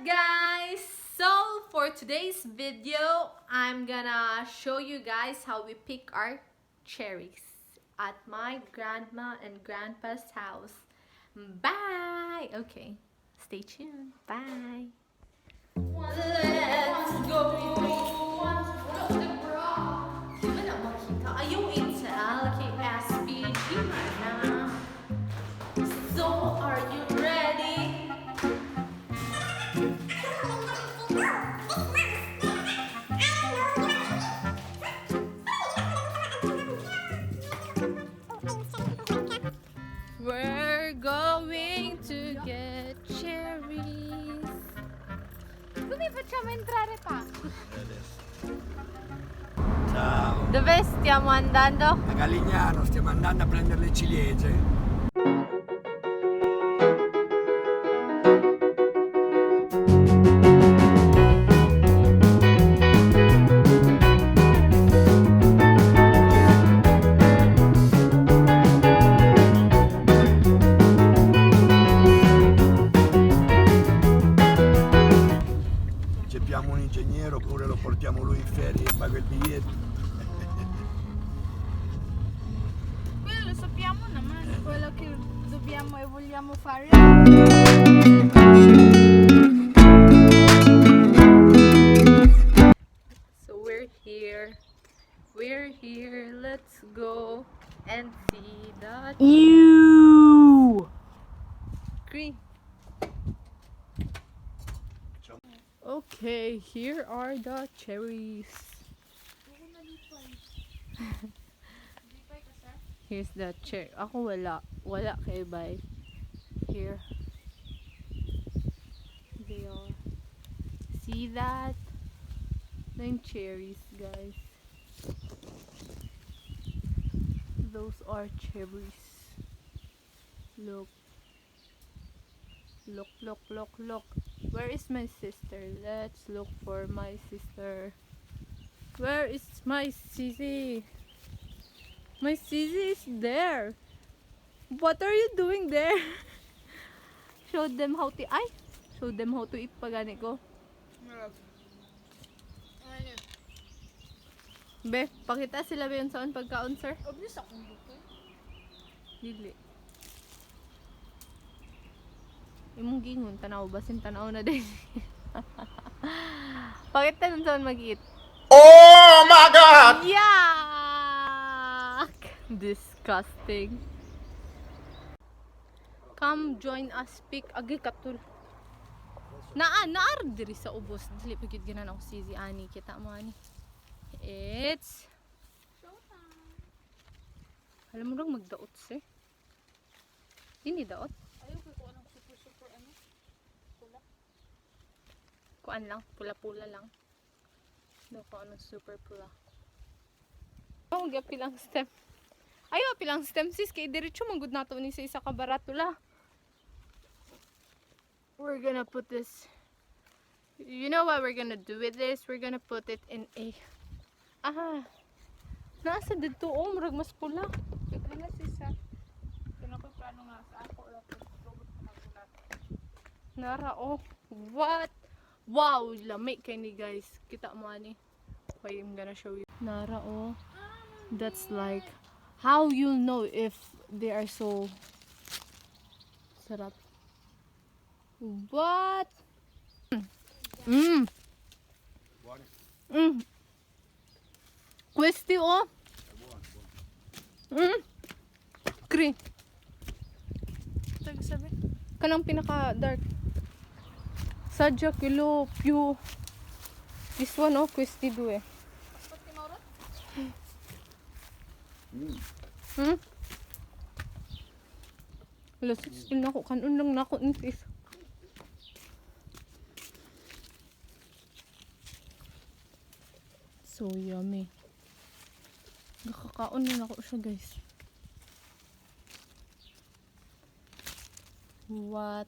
Guys? So, for today's video, I'm gonna show you guys how we pick our cherries at my grandma and grandpa's house. Bye! Okay, stay tuned. Bye! Let's go! Di ba na makita? Ayaw, it's LKSPG na. So, are you ready? We're going to get cherries. Come facciamo a entrare pa? Ciao. Dove stiamo andando? A Galignano stiamo andando a prendere le ciliegie. Cerchiamo un ingegnere oppure lo portiamo lui in ferie e paga il biglietto. Quello lo sappiamo naman. Quello che dobbiamo e vogliamo fare. So we're here. We're here. Let's go and see the Ew! tree. Okay, here are the cherries. Here's the cherry. Ako wala. Wala kay bay. Here. They are. See that? Nine cherries, guys. Those are cherries. Look. Look, look, look, look. Where is my sister? Let's look for my sister. Where is my sissy? My sissy is there. What are you doing there? Show them how to ay, show them how to eat pa gani ko. Be, pakita sila be yun saan pagkaon, sir. Obvious akong buto. Dili. Imong gingon tanaw basin tanaw na din. Pakita nun saan mag-eat. Oh my God! Yuck! Disgusting. Come join us pick agi katul. Naa naar diri sa ubos dili pa gyud ginan ako sisi ani kita mo ani. It's Alam mo lang magdaot si. Hindi daot. Ayaw ko kung anong super super ano. Pula. Kuan lang, pula-pula lang. Daw ko anong super pula. Oh, pilang stem. Ayo, pilang stem sis kay diretso man gud nato ni sa isa ka baratula. We're gonna put this. You know what we're gonna do with this? We're gonna put it in a Ah. Nasa didto oh, murag mas pula. Ano sisa? Kung ako plano nga sa ako lang kung robot na magulat. Nara oh. What? Wow, lami kay ni guys. Kita mo ani. Wait, I'm gonna show you. Nara oh. That's like how you'll know if they are so sarap. What? Buoni? Questi oh. È buono, buono. Kri. Tag sabi? Kanang pinaka dark. Sadya kilo più. This one oh, questi due. Pati maurot? Wala, still na ako. Kanon lang na ako. Sis. So yummy. Nakakaon na ako siya, guys. What?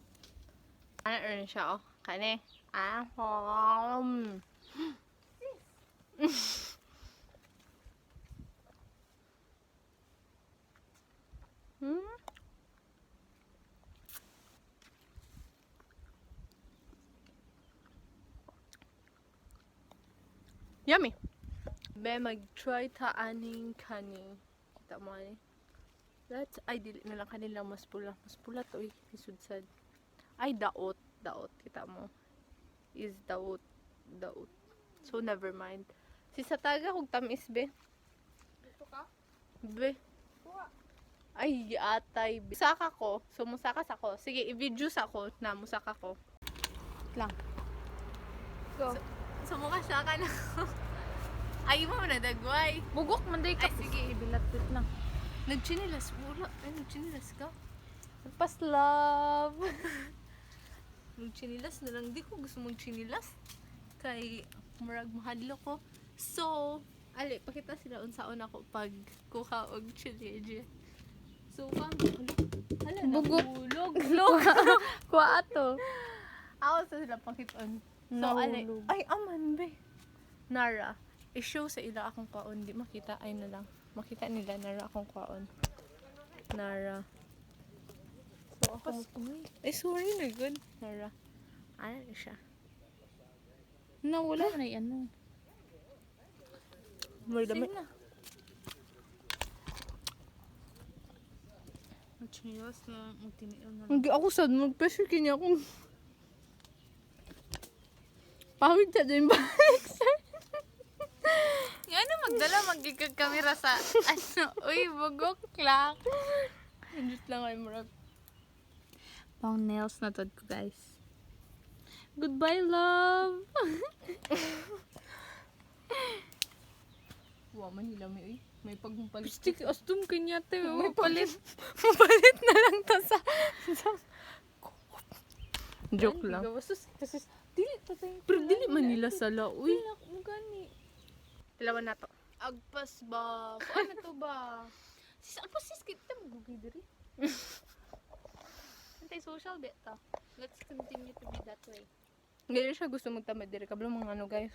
Ano rin siya, oh. Kani. Ah. Yummy. Be, mag-try ta aning kani. Kita mo ani. Let's, ay, dili na lang kanila mas pula. Mas pula to eh. Isudsad. Ay, daot. Daot. Kita mo. Is daot. Daot. So, never mind. Si Sataga kung tamis, be. Gusto ka? Be. Kuha. Ay, atay. Be. Musaka ko. So, musaka sa ko. Sige, i-video sa ko na musaka ko. Lang. Go. So, mukha siya ka na. Ay, mo na dagway. Bugok man day ka. Ay, sige. Ibilat-lit lang. Nagchinilas. Wala. Ay, nagchinilas ka. Pas love. Magchinilas na lang. Di ko gusto magchinilas. Kay murag mahadlo ko. So, ali, pakita sila unsaon ako pag kuha og chili. So, kang, hala, Bugok. nahulog. Look. Kuha ato. Ako sa sila pakiton. So, ali, Nahulog. ay, aman, be. Nara, i-show sa ila akong kwaon. Di makita, ay na lang. Makita nila, Nara akong kwaon. Nara. So, ako, ay, sorry na, good. Nara. Ano na siya? Nawala na yan. Ano. May dami. Sige na. Magchinilas na lang. Magtiniil na lang. Hindi ako sad magpesyo kini akong pawid sa din balik sir. Nga na magdala magigag kamera sa ano. Uy, bugok lang. Indot lang ay murag. Pang nails na tod ko, guys. Goodbye, love! Wa man nila may uy. May pagpalit. Stick, astum kanya te. May Oh, palit. Mapalit na lang ta sa Joke lang. Gawasos, kasi dili ta tayo. Pero dili man nila sala uy. Mo gani. Dalawa na to. Agpas ba? Ano to ba? Sis, agpas sis kita magugay diri. Anti-social beta. Let's continue to be that way. Hindi siya gusto magtamad diri kablo mga ano guys.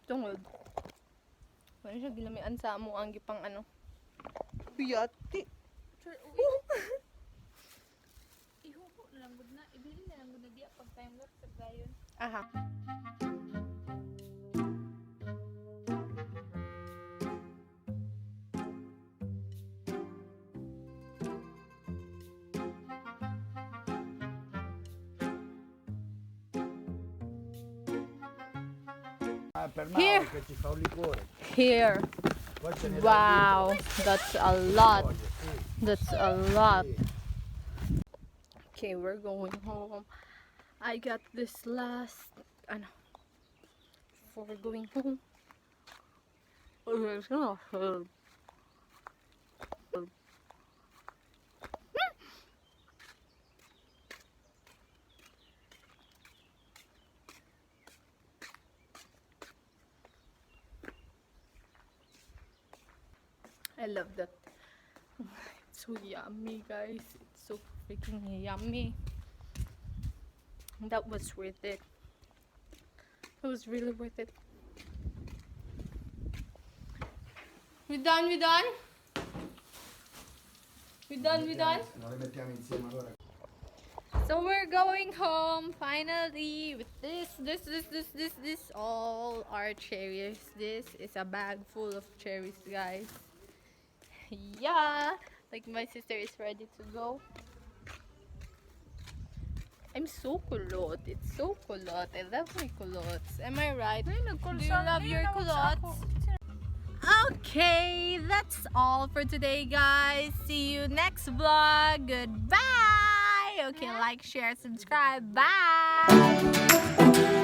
Tungod. Wala siya gilamian sa amo ang gipang ano. Yati. Sure, uy. Ihubo na lang gud na. Ibili na lang gud na diya pag time lapse sa dayon. Aha. Ah, per Mauro Here. che ti fa un liquore. Here. Poi ce n'è Wow, that's a lot. Voglio, sì, That's a lot. sì. Okay, we're going home. I got this last ano before going home. I love that. It's so yummy, guys. It's so freaking yummy. That was worth it. It was really worth it. We done, we done? We done, we done? Non le mettiamo insieme allora. So we're going home finally with this, this, this, this, this, this, all our cherries. This is a bag full of cherries, guys. Yeah, like my sister is ready to go. I'm so kulot. It's so kulot. I love my kulots. Am I right? Do you love your culottes? Okay, that's all for today, guys. See you next vlog. Goodbye. Okay, like, share, subscribe. Bye.